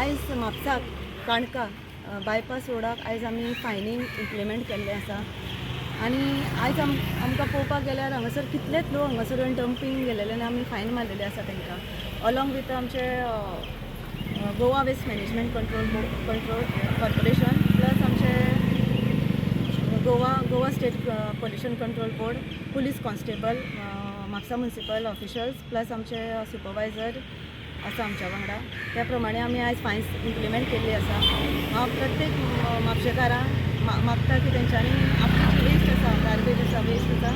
आयज म्हापसाक काणका बायपास रोडाक आयज आमी फायनींग इम्प्लिमेंट केल्लें आसा. आनी आयज आमकां पळोवपाक गेल्यार हांगासर कितलेच लोक हांगासर येवन डंपींग गेलेले आनी आमी फायन मारलेले आसा तांकां, अलॉंग विथ आमचे Goa Waste Management Control Corporation, plus आमचे Goa State Pollution Control Board, police constable, Mapusa municipal officials, plus आमचे सुपरवायझर आसा आमच्या वांगडा. त्या प्रमाणे आमी आयज फायन्स इम्प्लिमेंट केल्ली आसा. हांव प्रत्येक म्हापशेकारांक मागता की तेंच्यांनी आपली जी वेस्ट आसा, गार्बेज आसा, वेस्ट आसा,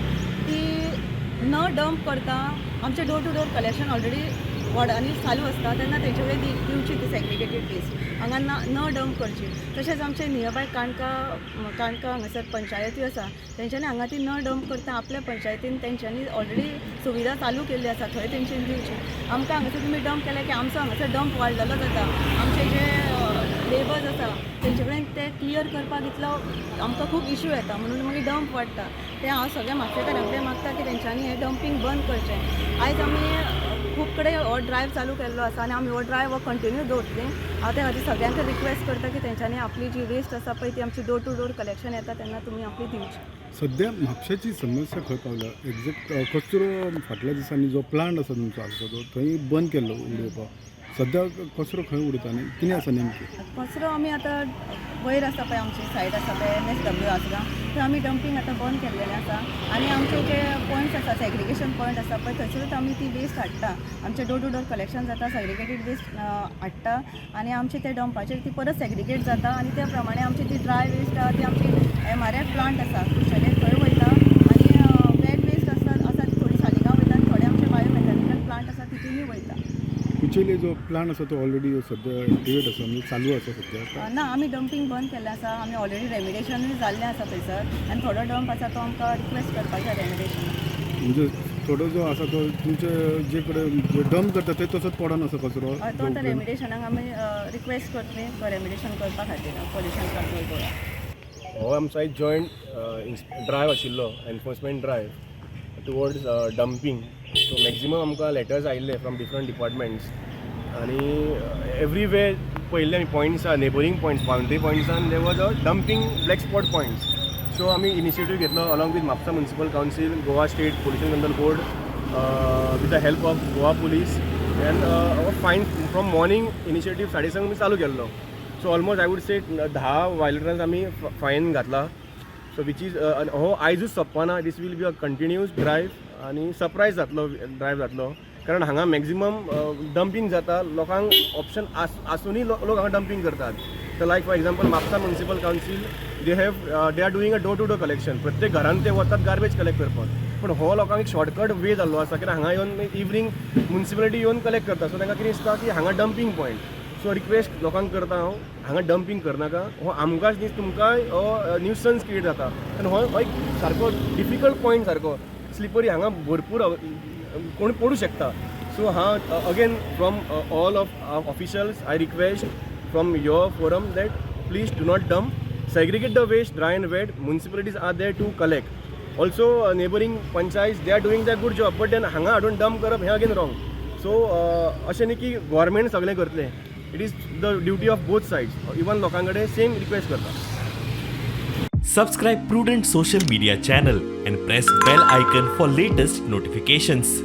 ती न डंप करता आमचें door to door collection already वॉर्डांनी चालू आसता, तेन्ना तेंचे कडेन दिवची ती सेग्रिगेटेड वेस्ट, हांगा ना न डंप करची. तशेंच आमचे नियरबाय काणका काणका हांगासर पंचायती आसा, तेंच्यांनी हांगा ती न डंप करता आपल्या पंचायतीन तेंच्यांनी ऑलरेडी सुविधा चालू केल्ली आसा, थंय तेंच्यांनी दिवची. आमकां हांगासर तुमी डंप केले की आमचो हांगासर डंप वाडलेलो जाता. आमचे जे लेबर्स आसा तेंचे कडेन ते क्लियर करपाक इतलो आमकां खूब इश्यू येता, म्हणून मागीर डंप वाडटा. तें हांव सगळ्या म्हापशेकारां कडेन मागता की तेंच्यांनी हें डंपींग बंद करचें. आयज आमी खूब कडेन हो ड्रायव चालू केल्लो आसा आनी आमी हो ड्रायव हो कंटिन्यू दवरतलीं. हांव त्या खातीर सगळ्यांक रिक्वेस्ट करता की तेंच्यांनी आपली जी वेस्ट आसा पळय, ती आमची डोर टू डोर कलेक्शन येता तेन्ना तुमी आपली दिवची. सद्या म्हापशेची समस्या खंय पावल्या एक्झॅक्ट? कचरो फाटल्या दिसांनी जो प्लांट आसा तुमचो आसा तो थंय बंद केल्लो उडोवपाक. सद्या कचरो खंय उडयता आनी कितें आसा नेमकें? कचरो आमी आतां वयर आसा पळय, आमची सायड आसा पळय, एमएसडब्ल्यू आसगांव, थंय आमी डंपींग आतां बंद केल्लेलें आसा. आनी आमचे जे पॉयंट्स आसा, सेग्रिगेशन पॉयंट आसा पळय, थंयसरूच आमी ती वेस्ट हाडटा. आमचें डोर टू डोर कलेक्शन जाता, सेग्रिगेटेड वेस्ट हाडटा आनी आमचे ते डंपाचेर ती परत सेग्रिगेट जाता. आनी त्या प्रमाणे आमची ती ड्राय वेस्ट आहा ती आमची एमआरएफ प्लांट आसा कुशेले, थंय वयता आनी वेट वेस्ट आसा ती थोडी सालिगांव वयता आनी थोडे आमचे बायो मेकॅनिकल प्लांट आसा, तितूनय वयता. कुचेली जो प्लांट आसा तो ऑलरेडी सद्या एक्टिवेट आसा, म्हणजे चालू आसा सद्या? ना, आमी डंपींग बंद केल्लें आसा. आमी ऑलरेडी रेमिडेशनूय जाल्लें आसा थंयसर आनी थोडो डंप आसा तो आमकां रिक्वेस्ट करपाचें रेमिडेशन. म्हणजे थोडो जो आसा तो तुमचे जे कडेन डंप करता ते तसोच पडोन आसा कचरो? तो आतां रेमिडेशनाक आमी रिक्वेस्ट करतली तो रेमिडेशन करपा खातीर पोल्युशन कंट्रोल बोर्डाक. हो आमचो एक जॉयंट ड्रायव आशिल्लो, enforcement drive towards dumping. So maximum आमकां लेटर्स आयिल्ले फ्रॉम डिफरंट डिपार्टमेंट्स आनी एवरीवेर पळयल्ले आमी पॉयंट्स आहा, नेबरींग पॉयंट्स, बाउंड्री पॉयंट्सान there was a dumping black spot points. So आमी इनिशिएटीव घेतलो along with Mapusa Municipal Council, Goa State Pollution Control Board, with the help of Goa Police, and fine from morning initiative 6:30 आमी चालू केल्लो. So almost, I would say, 10 violators आमी fine घातला. So which is हो आयजूच सोंपपाना, this will be a continuous drive आनी surprise जातलो, drive जातलो, कारण हांगा मॅक्झिमम डंपींग जाता. लोकांक ऑप्शन आसुनूय लोक हांगा डंपींग करतात. तर like for example, Mapusa Municipal Council, they are doing a door to door collection. प्रत्येक घरान ते वतात गार्बेज कलेक्ट करपाक, पूण हो लोकांक एक शॉर्टकट वे जाल्लो आसा, कित्याक हांगा येवन इवनींग मुन्सिपालिटी येवन कलेक्ट करता. सो तांकां कितें दिसता की हांगा डंपींग पॉयंट. सो रिक्वेस्ट लोकांक करता हांव, हांगा डंपींग करनाका. हो आमकांच न्ही, तुमकांय हो न्युसन्स क्रिएट जाता आनी हो एक सारको डिफिकल्ट पॉयंट, सारको स्लिपरी. हांगा भरपूर कोण पडूं शकता. सो हांव again from all of officials, I request from your forum that please do not dump, segregate the waste, dry and wet. Municipalities are there to collect. Also neighbouring panchayat, they are doing the good job, but then हांगा हाडून dump करप हें again wrong. So अशें न्ही की government सगळें करतलें, it is the duty of both sides. Even लोकां कडेन सेम रिक्वेस्ट करता. Subscribe Prudent Social Media channel and press bell icon for latest notifications.